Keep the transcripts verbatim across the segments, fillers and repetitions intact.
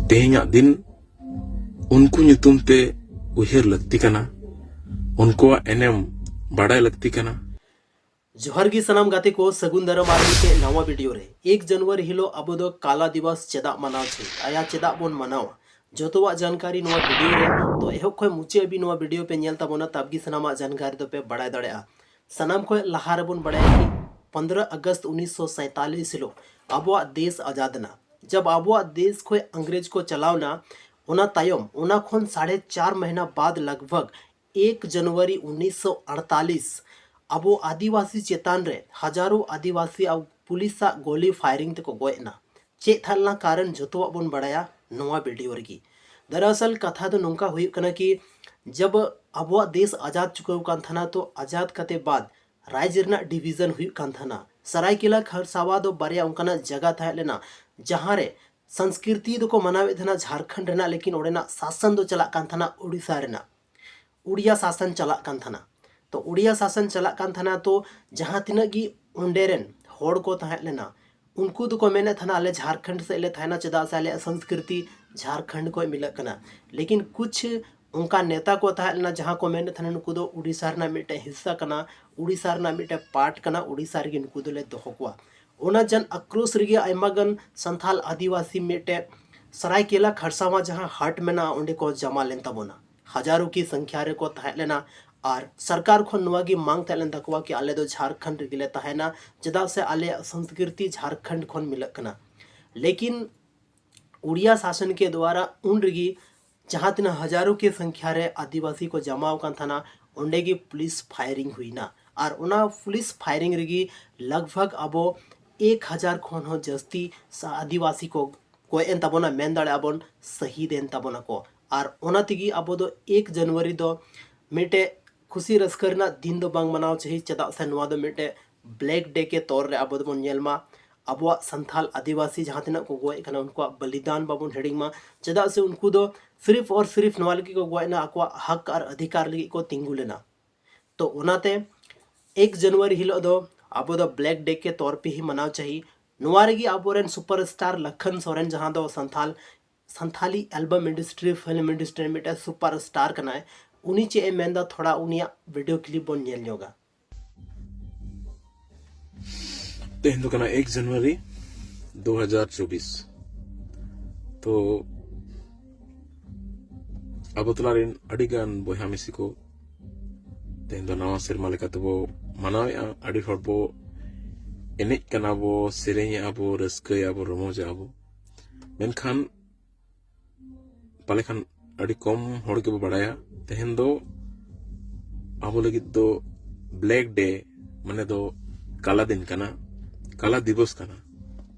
ᱛᱮᱦᱮᱧᱟᱜ ᱫᱤᱱ ᱩᱱᱠᱩ ᱧᱩᱛᱩᱢ ᱛᱮ ᱩᱭᱦᱟᱹᱨ ᱞᱟᱹᱠᱛᱤ ᱠᱟᱱᱟ, ᱩᱱᱠᱩᱣᱟᱜ ᱮᱱᱮᱢ ᱵᱟᱰᱟᱭ ᱞᱟᱹᱠᱛᱤ ᱠᱟᱱᱟ᱾ ᱡᱚᱦᱟᱨ ᱜᱮ ᱥᱟᱱᱟᱢ ᱜᱟᱛᱮ ᱠᱚ, ᱥᱟᱹᱜᱩᱱ ᱫᱟᱨᱟᱢ ᱟᱨ ᱢᱤᱫᱴᱮᱡ ᱱᱟᱣᱟ ᱵᱷᱤᱰᱤᱭᱳ ᱨᱮ᱾ ᱮᱠ ᱡᱟᱱᱩᱣᱟᱨᱤ ᱦᱤᱞᱳᱜ ᱟᱵᱚ ᱫᱚ ᱠᱟᱞᱟ ᱫᱤᱵᱚᱥ ᱪᱮᱫᱟᱜ ᱢᱟᱱᱟᱣ ᱪᱟᱹᱦᱤ, ᱟᱭᱟ ᱪᱮᱫᱟᱜ ᱵᱚᱱ ᱢᱟᱱᱟᱣᱟ, ᱡᱚᱛᱚᱣᱟᱜ ᱡᱟᱱᱠᱟᱨᱤ ᱱᱚᱣᱟ ᱵᱷᱤᱰᱤᱭᱳ ᱨᱮ᱾ ᱛᱚ ᱮᱦᱚᱵ ᱠᱷᱚᱱ ᱢᱩᱪᱟᱹᱫ ᱦᱟᱹᱵᱤᱡ ᱱᱚᱣᱟ ᱵᱷᱤᱰᱤᱭᱳ ᱯᱮ ᱧᱮᱞ ᱛᱟᱵᱚᱱᱟ, ᱛᱟᱵ ᱜᱮ ᱥᱟᱱᱟᱢᱟᱜ ᱡᱟᱱᱠᱟᱨᱤ ᱫᱚᱯᱮ ᱵᱟᱲᱟᱭ ᱫᱟᱲᱮᱭᱟᱜᱼᱟ᱾ ᱥᱟᱱᱟᱢ ᱠᱷᱚᱱ ᱞᱟᱦᱟ ᱨᱮᱵᱚᱱ ᱵᱟᱲᱟᱭᱟ ᱠᱤ ᱯᱚᱱᱫᱽᱨᱚ ᱟᱜᱚᱥᱴ ᱩᱱᱤᱥᱥᱚ ᱥᱟᱭᱛᱟᱞᱤᱥ ᱦᱤᱞᱳᱜ ᱟᱵᱚᱣᱟᱜ ᱫᱮᱥ ᱟᱡᱟᱫ ᱮᱱᱟ᱾ ᱡᱟᱵ ᱟᱵᱚᱣᱟᱜ ᱫᱮᱥ ᱠᱷᱚᱱ ᱤᱝᱨᱮᱡᱽ ᱠᱚ ᱪᱟᱞᱟᱣ ᱮᱱᱟ, ᱚᱱᱟ ᱛᱟᱭᱚᱢ ᱚᱱᱟ ᱠᱷᱚᱱ ᱥᱟᱲᱮ ᱪᱟᱨ ᱢᱟᱹᱦᱱᱟᱹ ᱵᱟᱫ ᱞᱟᱜᱽ ᱵᱷᱟᱜᱽ ᱮᱠ ᱡᱟᱱᱩᱣᱟᱨᱤ ᱩᱱᱤᱥᱥᱚ ᱟᱴᱛᱟᱞᱤᱥ ᱟᱵᱚ ᱟᱹᱫᱤᱵᱟᱹᱥᱤ ᱪᱮᱛᱟᱱ ᱨᱮ ᱦᱟᱡᱟᱨᱚ ᱟᱹᱫᱤᱵᱟᱹᱥᱤ ᱟᱵᱚ ᱯᱩᱞᱤᱥᱟᱜ ᱜᱚᱞᱤ ᱯᱷᱟᱭᱨᱤᱝ ᱛᱮᱠᱚ ᱜᱚᱡ ᱮᱱᱟ᱾ ᱪᱮᱫ ᱛᱟᱦᱮᱸ ᱞᱮᱱᱟ ᱠᱟᱨᱚᱱ, ᱡᱚᱛᱚᱣᱟᱜ ᱵᱚᱱ ᱵᱟᱲᱟᱭᱟ ᱱᱚᱣᱟ ᱵᱷᱤᱰᱤᱭᱳ ᱨᱮᱜᱮ᱾ ᱫᱟᱨᱟᱥᱟᱞ ᱠᱟᱛᱷᱟ ᱫᱚ ᱱᱚᱝᱠᱟ ᱦᱩᱭᱩᱜ ᱠᱟᱱᱟ ᱠᱤ ᱡᱟᱵ ᱟᱵᱚᱣᱟᱜ ᱫᱮᱥ ᱟᱡᱟᱫ ᱪᱩᱠᱟᱹᱣ ᱠᱟᱱ ᱛᱟᱦᱮᱱᱟ, ᱛᱚ ᱟᱡᱟᱫ ᱠᱟᱛᱮ ᱵᱟᱫ ᱨᱟᱡᱽ ᱨᱮᱱᱟᱜ ᱰᱤᱵᱤᱡᱚᱱ ᱦᱩᱭᱩᱜ ᱠᱟᱱ ᱛᱟᱦᱮᱱᱟ᱾ ᱥᱟᱨᱟᱭᱠᱮᱞᱟ ᱠᱷᱟᱨᱥᱟᱣᱟ ᱫᱚ ᱵᱟᱨᱭᱟ ᱚᱱᱠᱟᱱᱟᱜ ᱡᱟᱭᱜᱟ ᱛᱟᱦᱮᱸ ᱞᱮᱱᱟ ᱡᱟᱦᱟᱸ ᱨᱮ ᱥᱚᱝᱥᱠᱨᱤᱛᱤ ᱫᱚᱠᱚ ᱢᱟᱱᱟᱣᱮᱫ ᱛᱟᱦᱮᱱᱟ ᱡᱷᱟᱲᱠᱷᱚᱸᱰ ᱨᱮᱱᱟᱜ, ᱞᱮᱠᱤᱱ ᱚᱸᱰᱮᱱᱟᱜ ᱥᱟᱥᱚᱱ ᱫᱚ ᱪᱟᱞᱟᱜ ᱠᱟᱱ ᱛᱟᱦᱮᱱᱟ ᱳᱰᱤᱥᱟ ᱨᱮᱱᱟᱜ᱾ ᱩᱲᱤᱭᱟ ᱥᱟᱥᱚᱱ ᱪᱟᱞᱟᱜ ᱠᱟᱱ ᱛᱟᱦᱮᱱᱟ᱾ ᱛᱚ ᱩᱲᱤᱭᱟ ᱥᱟᱥᱚᱱ ᱪᱟᱞᱟᱜ ᱠᱟᱱ ᱛᱟᱦᱮᱱᱟ, ᱛᱚ ᱡᱟᱦᱟᱸ ᱛᱤᱱᱟᱹᱜ ᱜᱮ ᱚᱸᱰᱮ ᱨᱮᱱ ᱦᱚᱲ ᱠᱚ ᱛᱟᱦᱮᱸ ᱞᱮᱱᱟ, ᱩᱱᱠᱩ ᱫᱚᱠᱚ ᱢᱮᱱᱮᱫ ᱛᱟᱦᱮᱱᱟ ᱟᱞᱮ ᱡᱷᱟᱲᱠᱷᱚᱸᱰ ᱥᱮᱫ ᱞᱮ ᱛᱟᱦᱮᱱᱟ, ᱪᱮᱫᱟᱜ ᱥᱮ ᱟᱞᱮᱭᱟᱜ ᱥᱚᱝᱥᱠᱨᱤᱛᱤ ᱡᱷᱟᱲᱠᱷᱚᱸᱰ ᱠᱷᱚᱱ ᱢᱤᱞᱟᱹᱜ ᱠᱟᱱᱟ᱾ ᱞᱮᱠᱤᱱ ᱠᱩᱪᱷ ᱚᱱᱠᱟ ᱱᱮᱛᱟ ᱠᱚ ᱛᱟᱦᱮᱸ ᱞᱮᱱᱟ ᱡᱟᱦᱟᱸ ᱠᱚ ᱢᱮᱱᱮᱫ ᱛᱟᱦᱮᱱᱟ ᱱᱩᱠᱩ ᱫᱚ ᱩᱲᱤᱥᱥᱟ ᱨᱮᱱᱟᱜ ᱢᱤᱫᱴᱮᱱ ᱦᱤᱥᱥᱟ ᱠᱟᱱᱟ, ᱩᱲᱤᱥᱥᱟ ᱨᱮᱱᱟᱜ ᱢᱤᱫᱴᱮᱱ ᱯᱟᱨᱴ ᱠᱟᱱᱟ, ᱩᱲᱤᱥᱥᱟ ᱨᱮᱜᱮ ᱱᱩᱠᱩ ᱫᱚᱞᱮ ᱫᱚᱦᱚ ᱠᱚᱣᱟ᱾ ᱚᱱᱟ ᱡᱟᱱ ᱟᱠᱨᱳᱥ ᱨᱮᱜᱮ ᱟᱭᱢᱟ ᱜᱟᱱ ᱥᱟᱱᱛᱷᱟᱞ ᱟᱹᱫᱤᱵᱟᱹᱥᱤ ᱢᱤᱫᱴᱮᱡ ᱥᱟᱨᱟᱭᱠᱮᱞᱟ ᱠᱷᱟᱨᱥᱟᱣᱟ ᱡᱟᱦᱟᱸ ᱦᱟᱴ ᱢᱮᱱᱟᱜᱼᱟ ᱚᱸᱰᱮ ᱠᱚ ᱡᱟᱢᱟ ᱞᱮᱱ ᱛᱟᱵᱚᱱᱟ᱾ ᱦᱟᱡᱟᱨᱚ ᱠᱤ ᱥᱚᱝᱠᱷᱭᱟ ᱨᱮᱠᱚ ᱛᱟᱦᱮᱸ ᱞᱮᱱᱟ ᱟᱨ ᱥᱚᱨᱠᱟᱨ ᱠᱷᱚᱱ ᱱᱚᱣᱟ ᱜᱮ ᱢᱟᱝ ᱛᱟᱦᱮᱸ ᱞᱮᱱ ᱛᱟᱠᱚᱣᱟ ᱠᱤ ᱟᱞᱮ ᱫᱚ ᱡᱷᱟᱲᱠᱷᱚᱸᱰ ᱨᱮᱜᱮ ᱞᱮ ᱛᱟᱦᱮᱱᱟ, ᱪᱮᱫᱟᱜ ᱥᱮ ᱟᱞᱮᱭᱟᱜ ᱥᱚᱝᱥᱠᱨᱤᱛᱤ ᱡᱷᱟᱲᱠᱷᱚᱸᱰ ᱠᱷᱚᱱ ᱢᱤᱞᱟᱹᱜ ᱠᱟᱱᱟ᱾ ᱞᱮᱠᱤᱱ ᱩᱲᱤᱭᱟ ᱥᱟᱥᱚᱱ ᱠᱮ ᱫᱣᱟᱨᱟ ᱩᱱ ᱨᱮᱜᱮ ᱡᱟᱦᱟᱸ ᱛᱤᱱᱟᱹᱜ ᱦᱟᱡᱟᱨᱚ ᱠᱤ ᱥᱚᱝᱠᱷᱭᱟ ᱨᱮ ᱟᱹᱫᱤᱵᱟᱹᱥᱤ ᱠᱚ ᱡᱟᱢᱟ ᱟᱠᱟᱱ ᱛᱟᱦᱮᱱᱟ, ᱚᱸᱰᱮ ᱜᱮ ᱯᱩᱞᱤᱥ ᱯᱷᱟᱭᱨᱤᱝ ᱦᱩᱭᱱᱟ᱾ ᱟᱨ ᱚᱱᱟ ᱯᱩᱞᱤᱥ ᱯᱷᱟᱭᱨᱤᱝ ᱨᱮᱜᱮ ᱞᱟᱜᱽ ᱵᱷᱟᱜᱽ ᱟᱵᱚ ᱮᱠ ᱦᱟᱡᱟᱨ ᱠᱷᱚᱱ ᱦᱚᱸ ᱡᱟᱹᱥᱛᱤ ᱥᱟ-, ᱟᱹᱫᱤᱵᱟᱹᱥᱤ ᱠᱚ ᱜᱚᱡ ᱮᱱ ᱛᱟᱵᱚᱱᱟ, ᱢᱮᱱ ᱫᱟᱲᱮᱭᱟᱜᱼᱟ ᱵᱚᱱ ᱥᱟᱹᱦᱤᱫ ᱮᱱ ᱛᱟᱵᱚᱱᱟ ᱠᱚ᱾ ᱟᱨ ᱚᱱᱟ ᱛᱮᱜᱮ ᱟᱵᱚ ᱫᱚ ᱮᱠ ᱡᱟᱱᱩᱣᱟᱨᱤ ᱫᱚ ᱢᱤᱫᱴᱮᱡ ᱠᱷᱩᱥᱤ ᱨᱟᱹᱥᱠᱟᱹ ᱨᱮᱱᱟᱜ ᱫᱤᱱ ᱫᱚ ᱵᱟᱝ ᱢᱟᱱᱟᱣ ᱪᱟᱹᱦᱤ, ᱪᱮᱫᱟᱜ ᱥᱮ ᱱᱚᱣᱟ ᱫᱚ ᱢᱤᱫᱴᱮᱡ ᱵᱞᱮᱠ ᱰᱮ ᱠᱮ ᱛᱚᱨ ᱨᱮ ᱟᱵᱚ ᱫᱚᱵᱚᱱ ᱧᱮᱞ ᱢᱟ᱾ ᱟᱵᱚᱣᱟᱜ ᱥᱟᱱᱛᱷᱟᱞ ᱟᱹᱫᱤᱵᱟᱹᱥᱤ ᱡᱟᱦᱟᱸ ᱛᱤᱱᱟᱹᱜ ᱠᱚ ᱜᱚᱡ ᱠᱟᱱᱟ ᱩᱱᱠᱩᱣᱟᱜ ᱵᱚᱞᱤᱫᱟᱱ ᱵᱟᱵᱚᱱ ᱦᱤᱲᱤᱧ ᱢᱟ, ᱪᱮᱫᱟᱜ ᱥᱮ ᱩᱱᱠᱩ ᱫᱚ ᱥᱤᱨᱤᱯ ᱚᱨ ᱥᱤᱨᱤᱯ ᱱᱚᱣᱟ ᱞᱟᱹᱜᱤᱫ ᱠᱚ ᱜᱚᱡ ᱮᱱᱟ, ᱟᱠᱚᱣᱟᱜ ᱦᱚᱠ ᱟᱨ ᱚᱫᱷᱤᱠᱟᱨ ᱞᱟᱹᱜᱤᱫ ᱠᱚ ᱛᱤᱸᱜᱩ ᱞᱮᱱᱟ᱾ ᱛᱚ ᱚᱱᱟᱛᱮ ᱮᱠ ᱡᱟᱱᱩᱣᱟᱨᱤ ᱦᱤᱞᱳᱜ ᱫᱚ ᱟᱵᱚ ᱫᱚ ᱵᱞᱮᱠ ᱰᱮ ᱠᱮ ᱛᱚᱨ ᱯᱮ ᱦᱤ ᱢᱟᱱᱟᱣ ᱪᱟᱹᱦᱤ᱾ ᱱᱚᱣᱟ ᱨᱮᱜᱮ ᱟᱵᱚᱨᱮᱱ ᱥᱩᱯᱟᱨ ᱥᱴᱟᱨ ᱞᱟᱠᱷᱟᱱ ᱥᱚᱨᱮᱱ, ᱡᱟᱦᱟᱸ ᱫᱚ Santhal Santhali album industry, film industry ᱨᱮ ᱢᱤᱫᱴᱮᱱ ᱥᱩᱯᱟᱨ ᱥᱴᱟᱨ ᱠᱟᱱᱟᱭ᱾ ᱩᱱᱤ ᱪᱮᱫ ᱮ ᱢᱮᱱᱫᱟ, ᱛᱷᱚᱲᱟ ᱩᱱᱤᱭᱟᱜ ᱵᱷᱤᱰᱤᱭᱳ ᱠᱞᱤᱯ ᱵᱚᱱ ᱧᱮᱞ ᱧᱚᱜᱟ᱾ ᱛᱮᱦᱮᱧ ᱫᱚ ᱠᱟᱱᱟ ᱮᱠ ᱡᱟᱱᱩᱣᱟᱨᱤ ᱫᱩ ᱦᱟᱡᱟᱨ ᱪᱚᱵᱵᱤᱥ᱾ ᱛᱚ ᱟᱵᱚ ᱛᱟᱞᱟ ᱨᱮᱱ ᱟᱹᱰᱤ ᱜᱟᱱ ᱵᱚᱭᱦᱟ ᱢᱤᱥᱤ ᱠᱚ ᱛᱮᱦᱮᱧ ᱫᱚ ᱱᱟᱣᱟ ᱥᱮᱨᱢᱟ ᱞᱮᱠᱟ ᱛᱮᱵᱚ ᱢᱟᱱᱟᱣᱮᱫᱼᱟ᱾ ᱟᱹᱰᱤ ᱦᱚᱲ ᱵᱚ ᱮᱱᱮᱡ ᱠᱟᱱᱟ ᱵᱚ, ᱥᱮᱨᱮᱧᱮᱫᱼᱟ ᱵᱚ, ᱨᱟᱹᱥᱠᱟᱹᱭᱮᱫᱼᱟ ᱵᱚ, ᱨᱚᱢᱚᱡᱮᱫᱼᱟ ᱵᱚ᱾ ᱢᱮᱱᱠᱷᱟᱱ ᱯᱟᱞᱮ ᱠᱷᱟᱱ ᱟᱹᱰᱤ ᱠᱚᱢ ᱦᱚᱲ ᱜᱮᱵᱚ ᱵᱟᱲᱟᱭᱟ, ᱛᱮᱦᱮᱧ ᱫᱚ ᱟᱵᱚ ᱞᱟᱹᱜᱤᱫ ᱫᱚ ᱵᱞᱮᱠ ᱰᱮ, ᱢᱟᱱᱮ ᱫᱚ ᱠᱟᱞᱟ ᱫᱤᱱ ᱠᱟᱱᱟ, ᱠᱟᱞᱟ ᱫᱤᱵᱚᱥ ᱠᱟᱱᱟ᱾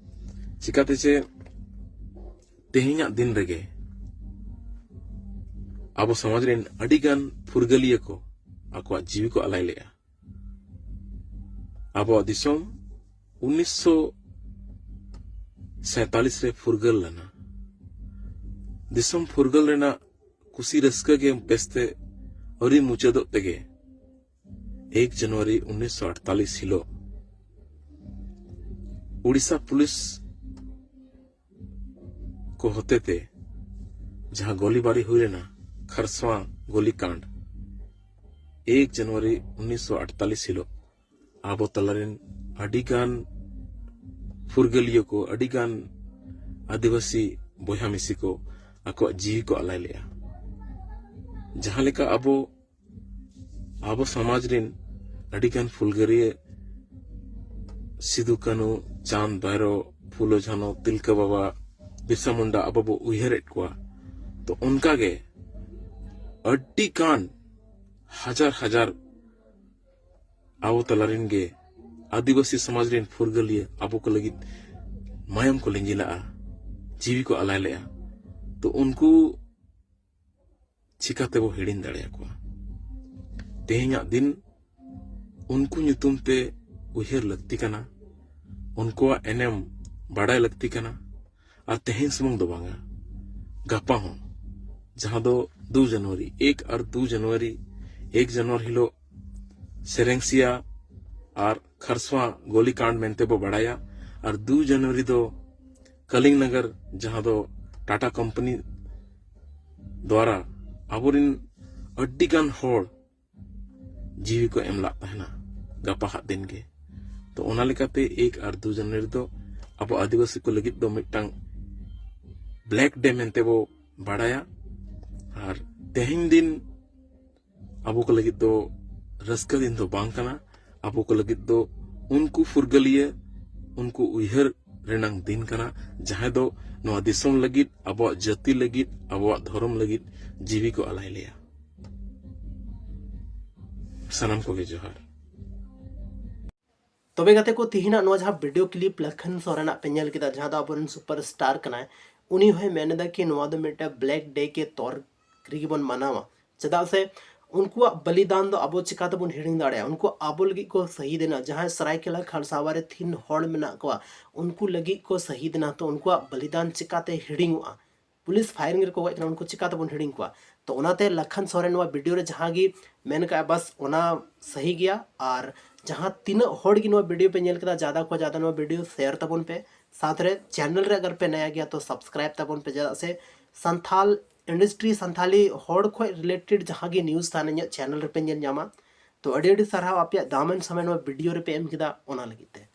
ᱪᱤᱠᱟᱛᱮ ᱪᱮ ᱛᱮᱦᱮᱧᱟᱜ ᱫᱤᱱ ᱨᱮᱜᱮ ᱟᱵᱚ ᱥᱚᱢᱟᱡᱽ ᱨᱮᱱ ᱟᱹᱰᱤ ᱜᱟᱱ ᱯᱷᱩᱨᱜᱟᱹᱞᱤᱭᱟᱹ ᱠᱚ ᱟᱠᱚᱣᱟᱜ ᱡᱤᱣᱤ ᱠᱚ ᱟᱞᱟᱭ ᱞᱮᱫᱼᱟ᱾ ᱟᱵᱚᱣᱟᱜ ᱫᱤᱥᱚᱢ ᱩᱱᱤᱥᱥᱚ ᱥᱟᱭᱛᱟᱞᱤᱥ ᱨᱮ ᱯᱷᱩᱨᱜᱟᱹᱞ ᱞᱮᱱᱟ᱾ ᱫᱤᱥᱚᱢ ᱯᱷᱩᱨᱜᱟᱹᱞ ᱨᱮᱱᱟᱜ ᱠᱩᱥᱤ ᱨᱟᱹᱥᱠᱟᱹ ᱜᱮ ᱵᱮᱥᱛᱮ ᱟᱹᱣᱨᱤ ᱢᱩᱪᱟᱹᱫᱚᱜ ᱛᱮᱜᱮ ᱮᱠ ᱡᱟᱱᱩᱣᱟᱨᱤ ᱩᱱᱤᱥᱥᱚ ᱟᱴᱛᱟᱞᱤᱥ ᱦᱤᱞᱳᱜ ᱩᱲᱤᱥᱥᱟ ᱯᱩᱞᱤᱥ ᱠᱚ ᱦᱚᱛᱮᱛᱮ ᱡᱟᱦᱟᱸ ᱜᱚᱞᱤᱵᱟᱨᱤ ᱦᱩᱭ ᱞᱮᱱᱟ, ᱠᱷᱟᱨᱥᱣᱟ ᱜᱚᱞᱤ ᱠᱟᱸᱰ, ᱮᱠ ᱡᱟᱱᱩᱣᱟᱨᱤ ᱩᱱᱤᱥᱥᱚ ᱟᱴᱛᱟᱞᱤᱥ ᱦᱤᱞᱳᱜ ᱟᱵᱚ ᱛᱟᱞᱟᱨᱮᱱ ᱟᱹᱰᱤᱜᱟᱱ ᱯᱷᱩᱨᱜᱟᱹᱞᱤᱭᱟᱹ ᱠᱚ, ᱟᱹᱰᱤᱜᱟᱱ ᱟᱹᱫᱤᱵᱟᱹᱥᱤ ᱵᱚᱭᱦᱟ ᱢᱤᱥᱤ ᱠᱚ ᱟᱠᱚᱣᱟᱜ ᱡᱤᱣᱤ ᱠᱚ ᱟᱞᱟᱭ ᱞᱮᱫᱼᱟ᱾ ᱡᱟᱦᱟᱸ ᱞᱮᱠᱟ ᱟᱵᱚ, ᱟᱵᱚ ᱥᱚᱢᱟᱡᱽ ᱨᱮᱱ ᱟᱹᱰᱤᱜᱟᱱ ᱯᱷᱩᱞᱜᱟᱹᱨᱤᱭᱟᱹ ᱥᱤᱫᱩ, ᱠᱟᱹᱱᱩ, ᱪᱟᱸᱫᱽ, ᱵᱷᱟᱭᱨᱳ, ᱯᱷᱩᱞᱳ, ᱡᱷᱟᱱᱳ, ᱛᱤᱞᱠᱟᱹ ᱵᱟᱵᱟ, ᱵᱤᱨᱥᱟ ᱢᱩᱱᱰᱟ ᱟᱵᱚ ᱵᱚ ᱩᱭᱦᱟᱹᱨᱮᱫ ᱠᱚᱣᱟ, ᱛᱚ ᱚᱱᱠᱟᱜᱮ ᱟᱹᱰᱤᱜᱟᱱ ᱦᱟᱡᱟᱨ ᱦᱟᱡᱟᱨ ᱟᱵᱚ ᱛᱟᱞᱟᱨᱮᱱ ᱜᱮ ᱟᱹᱫᱤᱵᱟᱹᱥᱤ ᱥᱚᱢᱟᱡᱽ ᱨᱮᱱ ᱯᱷᱩᱨᱜᱟᱹᱞᱤᱭᱟᱹ ᱟᱵᱚ ᱠᱚ ᱞᱟᱹᱜᱤᱫ ᱢᱟᱭᱟᱢ ᱠᱚ ᱞᱤᱸᱡᱤ ᱞᱟᱜᱼᱟ, ᱡᱤᱣᱤ ᱠᱚ ᱟᱞᱟᱭ ᱞᱮᱜᱼᱟ᱾ ᱛᱚ ᱩᱱᱠᱩ ᱪᱤᱠᱟᱹ ᱛᱮᱵᱚ ᱦᱤᱲᱤᱧ ᱫᱟᱲᱮᱭᱟᱠᱚᱣᱟ? ᱛᱮᱦᱮᱧᱟᱜ ᱫᱤᱱ ᱩᱱᱠᱩ ᱧᱩᱛᱩᱢ ᱛᱮ ᱩᱭᱦᱟᱹᱨ ᱞᱟᱹᱠᱛᱤ ᱠᱟᱱᱟ, ᱩᱱᱠᱩᱣᱟᱜ ᱮᱱᱮᱢ ᱵᱟᱲᱟᱭ ᱞᱟᱹᱠᱛᱤ ᱠᱟᱱᱟ᱾ ᱟᱨ ᱛᱮᱦᱮᱧ ᱥᱩᱢᱩᱝ ᱫᱚ ᱵᱟᱝᱟ, ᱜᱟᱯᱟ ᱦᱚᱸ, ᱡᱟᱦᱟᱸ ᱫᱚ ᱫᱩ ᱡᱟᱱᱩᱣᱟᱨᱤ, ᱮᱠ ᱟᱨ ᱫᱩ ᱡᱟᱱᱩᱣᱟᱨᱤ, ᱮᱠ ᱡᱟᱱᱩᱣᱟᱨᱤ ᱦᱤᱞᱳᱜ ᱥᱮᱨᱮᱝᱥᱤᱭᱟ ᱟᱨ ᱠᱷᱟᱨᱥᱣᱟ ᱜᱚᱞᱤ ᱠᱟᱸᱰ ᱢᱮᱱᱛᱮ ᱵᱚ ᱵᱟᱲᱟᱭᱟ, ᱟᱨ ᱫᱩ ᱡᱟᱱᱩᱣᱟᱨᱤ ᱫᱚ ᱠᱟᱞᱤᱝ ᱱᱚᱜᱚᱨ, ᱡᱟᱦᱟᱸ ᱫᱚ ᱴᱟᱴᱟ ᱠᱳᱢᱯᱟᱱᱤ ᱫᱣᱟᱨᱟ ᱟᱵᱚᱨᱮᱱ ᱟᱹᱰᱤᱜᱟᱱ ᱦᱚᱲ ᱡᱤᱣᱤ ᱠᱚ ᱮᱢ ᱞᱟᱜ ᱛᱟᱦᱮᱱᱟ ᱜᱟᱯᱟ ᱦᱟᱜ ᱫᱤᱱ ᱜᱮ᱾ ᱛᱚ ᱚᱱᱟ ᱞᱮᱠᱟᱛᱮ ᱮᱠ ᱟᱨ ᱫᱩ ᱡᱟᱱᱩᱣᱟᱨᱤ ᱫᱚ ᱟᱵᱚ ᱟᱹᱫᱤᱵᱟᱹᱥᱤ ᱠᱚ ᱞᱟᱹᱜᱤᱫ ᱫᱚ ᱢᱤᱫᱴᱟᱝ ᱵᱞᱮᱠ ᱰᱮ ᱢᱮᱱᱛᱮ ᱵᱚ ᱵᱟᱲᱟᱭᱟ᱾ ᱟᱨ ᱛᱮᱦᱮᱧ ᱫᱤᱱ ᱟᱵᱚ ᱠᱚ ᱞᱟᱹᱜᱤᱫ ᱫᱚ ᱨᱟᱹᱥᱠᱟᱹ ᱫᱤᱱ ᱫᱚ ᱵᱟᱝ ᱠᱟᱱᱟ᱾ ᱟᱵᱚ ᱠᱚ ᱞᱟᱹᱜᱤᱫ ᱫᱚ ᱩᱱᱠᱩ ᱯᱷᱩᱨᱜᱟᱹᱞᱤᱭᱟᱹ, ᱩᱱᱠᱩ ᱩᱭᱦᱟᱹᱨ ᱨᱮᱱᱟᱝ ᱫᱤᱱ ᱠᱟᱱᱟ, ᱡᱟᱦᱟᱸᱭ ᱫᱚ ᱱᱚᱣᱟ ᱫᱤᱥᱚᱢ ᱞᱟᱹᱜᱤᱫ, ᱟᱵᱚᱣᱟᱜ ᱡᱟᱹᱛᱤ ᱞᱟᱹᱜᱤᱫ, ᱟᱵᱚᱣᱟᱜ ᱫᱷᱚᱨᱚᱢ ᱞᱟᱹᱜᱤᱫ ᱡᱤᱣᱤ ᱠᱚ ᱟᱞᱟᱭ ᱞᱮᱭᱟ᱾ ᱥᱟᱱᱟᱢ ᱠᱚᱜᱮ ᱡᱚᱦᱟᱨ᱾ ᱛᱚᱵᱮ ᱜᱟᱛᱮ ᱠᱚ, ᱛᱤᱦᱤᱧᱟᱜ ᱱᱚᱣᱟ ᱡᱟᱦᱟᱸ ᱵᱷᱤᱰᱤᱭᱳ ᱠᱞᱤᱯ ᱞᱟᱠᱷᱟᱱ ᱥᱚᱨᱮᱱᱟᱜ ᱯᱮ ᱧᱮᱞ ᱠᱮᱫᱟ, ᱡᱟᱦᱟᱸ ᱫᱚ ᱟᱵᱚᱨᱮᱱ ᱥᱩᱯᱟᱨ ᱥᱴᱟᱨ ᱠᱟᱱᱟᱭ, ᱩᱱᱤ ᱦᱚᱸᱭ ᱢᱮᱱ ᱮᱫᱟ ᱠᱤ ᱱᱚᱣᱟ ᱫᱚ ᱢᱤᱫᱴᱮᱱ ᱵᱞᱮᱠ ᱰᱮ ᱠᱮ ᱛᱚᱨ ᱨᱮᱜᱮ ᱵᱚᱱ ᱢᱟᱱᱟᱣᱟ᱾ ᱪᱮᱫᱟᱜ ᱥᱮ ᱩᱱᱠᱩᱣᱟᱜ ᱵᱚᱞᱤᱫᱟᱱ ᱫᱚ ᱟᱵᱚ ᱪᱤᱠᱟ ᱛᱮᱵᱚᱱ ᱦᱤᱲᱤᱧ ᱫᱟᱲᱮᱭᱟᱜᱼᱟ? ᱩᱱᱠᱩ ᱟᱵᱚ ᱞᱟᱹᱜᱤᱫ ᱠᱚ ᱥᱟᱹᱦᱤᱫ ᱮᱱᱟ᱾ ᱡᱟᱦᱟᱸᱭ ᱥᱟᱨᱟᱭᱠᱮᱞᱟ ᱠᱷᱟᱨᱥᱟᱣᱟ ᱨᱮ ᱛᱤᱱ ᱦᱚᱲ ᱢᱮᱱᱟᱜ ᱠᱚᱣᱟ, ᱩᱱᱠᱩ ᱞᱟᱹᱜᱤᱫ ᱠᱚ ᱥᱟᱹᱦᱤᱫ ᱮᱱᱟ, ᱛᱚ ᱩᱱᱠᱩᱣᱟᱜ ᱵᱚᱞᱤᱫᱟᱱ ᱪᱤᱠᱟᱛᱮ ᱦᱤᱲᱤᱧᱚᱜᱼᱟ? ᱯᱩᱞᱤᱥ ᱯᱷᱟᱭᱨᱤᱝ ᱨᱮᱠᱚ ᱜᱚᱡ ᱠᱟᱱᱟ, ᱩᱱᱠᱩ ᱪᱤᱠᱟ ᱛᱮᱵᱚᱱ ᱦᱤᱲᱤᱧ ᱠᱚᱣᱟ? ᱛᱚ ᱚᱱᱟᱛᱮ ᱞᱟᱠᱷᱟᱱ ᱥᱚᱨᱮᱱ ᱱᱚᱣᱟ ᱵᱷᱤᱰᱤᱭᱳ ᱨᱮ ᱡᱟᱦᱟᱸ ᱜᱮ ᱢᱮᱱ ᱠᱟᱜᱼᱟ, ᱵᱟᱥ ᱚᱱᱟ ᱥᱟᱹᱦᱤ ᱜᱮᱭᱟ᱾ ᱟᱨ ᱡᱟᱦᱟᱸ ᱛᱤᱱᱟᱹᱜ ᱦᱚᱲ ᱜᱮ ᱱᱚᱣᱟ ᱵᱷᱤᱰᱤᱭᱳ ᱯᱮ ᱧᱮᱞ ᱠᱮᱫᱟ, ᱡᱟᱫᱟ ᱠᱷᱚᱱ ᱡᱟᱫᱟ ᱱᱚᱣᱟ ᱵᱷᱤᱰᱤᱭᱳ ᱥᱮᱭᱟᱨ ᱛᱟᱵᱚᱱ ᱯᱮ᱾ ᱥᱟᱶᱛᱮ ᱪᱮᱱᱮᱞ ᱨᱮ ᱟᱜᱟᱨ ᱯᱮ ᱱᱟᱭᱟ ᱜᱮᱭᱟ ᱛᱚ ᱥᱟᱵᱥᱠᱨᱟᱭᱤᱵ ᱛᱟᱵᱚᱱ ᱯᱮ, ᱪᱮᱫᱟᱜ ᱥᱮ ᱥᱟᱱᱛᱷᱟᱞ ᱤᱱᱰᱟᱥᱴᱨᱤ, ᱥᱟᱱᱛᱷᱟᱞᱤ ᱦᱚᱲ ᱠᱷᱚᱱ ᱨᱤᱞᱮᱴᱮᱰ ᱡᱟᱦᱟᱸ ᱜᱮ ᱱᱤᱭᱩᱡᱽ ᱛᱟᱦᱮᱱᱟ ᱤᱧᱟᱹᱜ ᱪᱮᱱᱮᱞ ᱨᱮᱯᱮ ᱧᱮᱞ ᱧᱟᱢᱟ᱾ ᱛᱚ ᱟᱹᱰᱤ ᱟᱹᱰᱤ ᱥᱟᱨᱦᱟᱣ ᱟᱯᱮᱭᱟᱜ ᱫᱟᱢᱟᱱ ᱥᱚᱢᱚᱭ ᱱᱚᱣᱟ ᱵᱷᱤᱰᱤᱭᱳ ᱨᱮᱯᱮ ᱮᱢ ᱠᱮᱫᱟ, ᱚᱱᱟ ᱞᱟᱹᱜᱤᱫ ᱛᱮ᱾